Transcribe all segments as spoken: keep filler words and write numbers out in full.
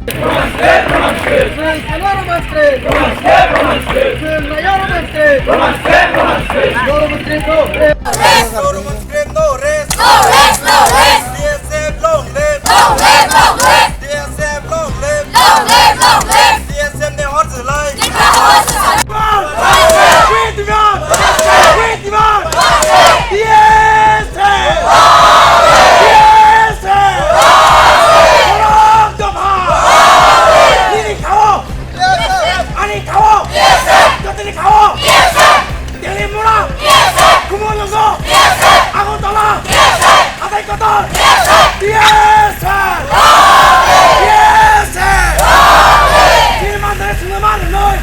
Roman script, Roman script. Roman script, Roman script. Roman script, Roman script. Roman script, Roman script. Roman script, no rest. Roman script, no rest. No rest, no rest. B S F long live. Long live, long live. B S F long live. Long live, long live. B S F ni hor jwlai. Tipra hor jwlai. We demand! We demand! B S F! B S F! Borok dopha! Nini khao! Ani khao! Jotoni khao! Delhi mura! Khumulwngo! Agartala! Hathai kotor! B S F! B S F! Chini manthai chwngno ma rwnwi!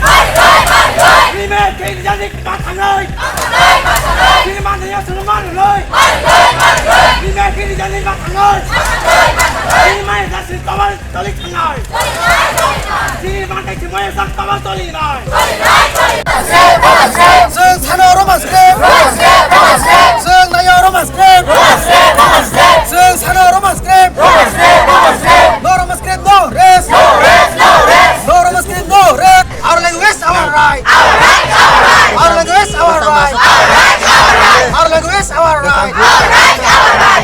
Rime khe rijani ma thangnai! Chini manthai chwngno ma rwnwi! Rime khe rijani ma thangnai! Chini manthai chwngno ma rwnwi! Toli thangnai. Chini manthai chimaya sak tama toli nai. Chwng sano Roman script. Chwng nayo Roman script. Chwng sano Roman script. No Roman script, no rest. No Roman script, no rest. Our language, our right. Our language, our right. Our language, our right.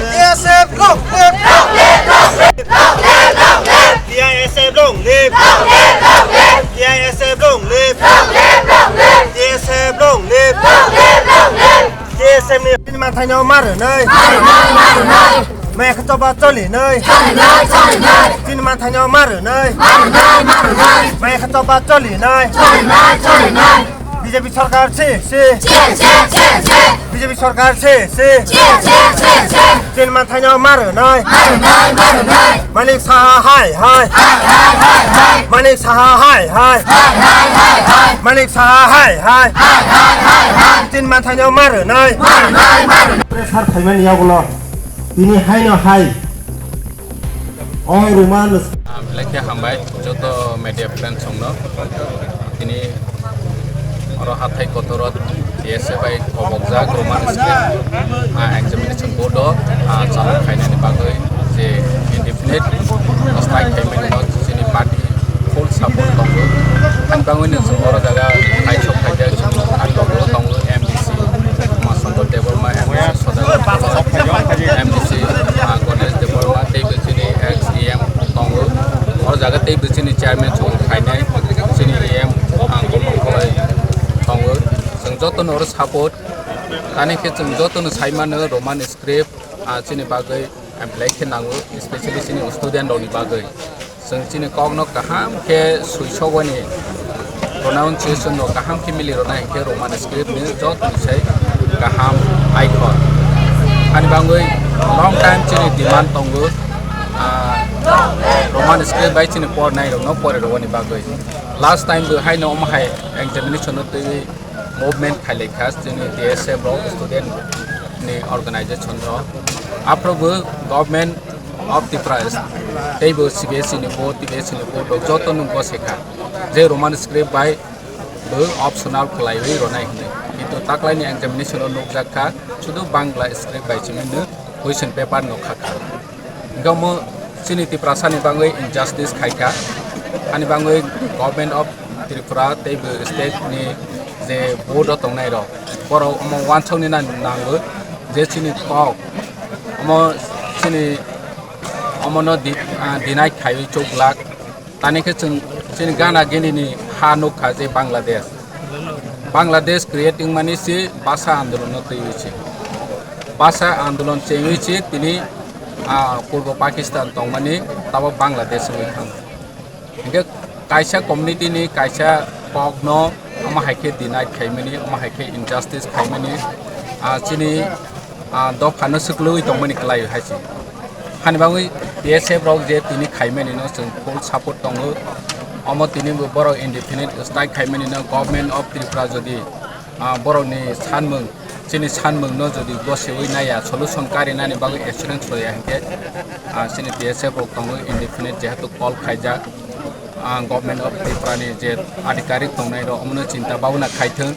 B S F long live. Long live, long live. Long live, long live. B I S F long live. Long live, long live. B I S F long live. Long live, long live. B S F long live. Long live, long live. B S F ni chini manthaino ma rwnai. Ma rwnai, ma rwnai. Maya khe choba choli nai. Choli nai, choli nai. Chini manthaino ma rwnai. Ma rwnai, ma rwnai. Maya khe choba choli nai. Choli nai, choli nai. B J P sarkar si, si. Che, che, che, che. B J P sarkar si, si. Che, che, che, che. Chini manthaino ma rwnai. Ma rwnai, ma rwnai. Manik Saha hai, hai. Hai, hai, hai, hai. Manik Saha hai, hai. Hai, hai, hai, hai. Manik Saha hai, hai. Hai, hai, hai, hai. Chini manthaino ma rwnai. Ma rwnai, ma rwnai. Pressure khaimani yagulo. Tini haino hai. O Roman. Ah, belai khe hambai joto media friends rokno. Tini oro hathai kotoro T S A bai kobokjak Roman script, ah, examination board o, ah, chalok khainani bagwi je indefinite strike khaimani no chini party full support tongo. Ani bagwino chwng oro jaga kaisok khaijak chini party o tongo M D C Umashankar Debbarma, M D C Sodagar, M D C, ah, Ganesh Debbarma, teibo chini ex E M tongo. O jaga teibo chini chairman chwng khainai, chini E M, ah, Komol Kolai tongo. Chwng jotono oro support, tani khe chwng jotono sai mano Roman script, ah, chini bagwi, ah, belai khe nango, especially chini student rokni bagwi. Chwng chini kokno kaham khe swisogwani pronunciation no kaham khe mili rwna hinkhe Roman script ni jotoni sai kaham aikhor. Ani bagwi long time chini demand tongo, ah, Roman script bai chini pornai rokno pore rwani bagwi. Last time bo haino omo hai examination no twi movement khailai kha chini T S F rok, student ni organization rok. Aphuru bo government of Tripura teibo C B S E ni board, T B S E ni board rok joto no bo se kha je Roman script bai bo optional khlaiwi rwnai hwnwi. Kintu taklaini examination o nukjak kha sudu Bangla script bai simi no question paper no kha kha. Hingke omo chini Tiprasa ni bagwi injustice khai kha. Ani bagwi Government of Tripura tei bo state ni je board o tongnai rok, borok omo uansuk ni na nango je chini kok omo chini omo no di-, ah, deny khaiwi chuk glak. Tani khe chwng chini gana gini ni ha nukha je Bangladesh. Bangladesh create wngmani se basa andolon no twiwi se. Basa andolon chengwi se tini, ah, Purbo Pakistan tongmani tabo Bangladesh wngwi thango. Hinkhe kaisa community ni kaisa kok no omo hai khe deny khaimani, omo hai khe injustice khaimani, ah, chini ah, dopha no swklwi tongmani kwlai hai se. Hani bagwi T S F rok je tini khaimani no chwng full support tongo. Omo tini bo borok indefinite strike khaimani no Government of Tripura jodi, ah, borok ni sanmung, chini sanmung no jodi gosiwi naiya solution karinani bagwi assurance hoya hinkhe, ah, chini T S F rok tongo indefinite jehetu call khaijak, ah, Government of Tripura ni je adhikarik tongnai rok omono chinta babona khaithwng.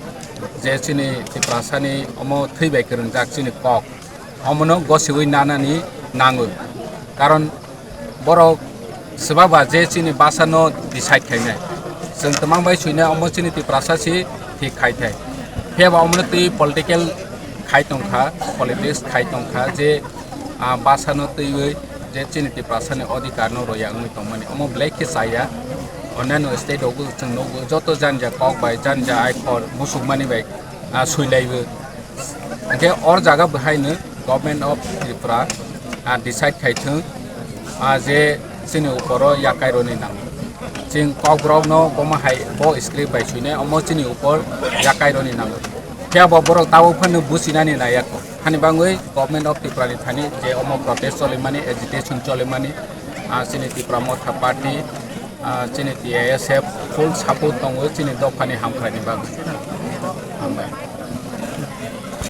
Je chini Tiprasani omo thwi bai kwrwngjak chini kok, omono gosiwi nanani nango, karon borok Swbaba je chini basa no decide khainai. Chwng twmang bai suinai omo chini Tiprasa si thik khai thai. Phiya ba omo no twi political khai tongkha, politics khai tongkha je, ah, basa no twiwi je chini Tiprasa ni odhikar no roya wngwi tongmani. Omo belai khe chaya. Onano state rogo chwng nugo joto janja kok bai janja aikhor musukmani bai, ah, suilaiwi. Hingke or jaga bahaino Government of Tripura, ah, decide khai thung, ah, je chini uporo yakai roni nango. Ching kokborok no bomo hai bo script bai suinai omo chini upor yakai roni nango. Phiya bo borok tabuk phano businani naiya kho. Hani bangwi Government of Tripura ni thani je omo protest cholimani, agitation cholimani, ah, chini Tipra Motha Party, ah, chini T I S F full support tongo chini dophani hamkrai ni bagwi. Hambai.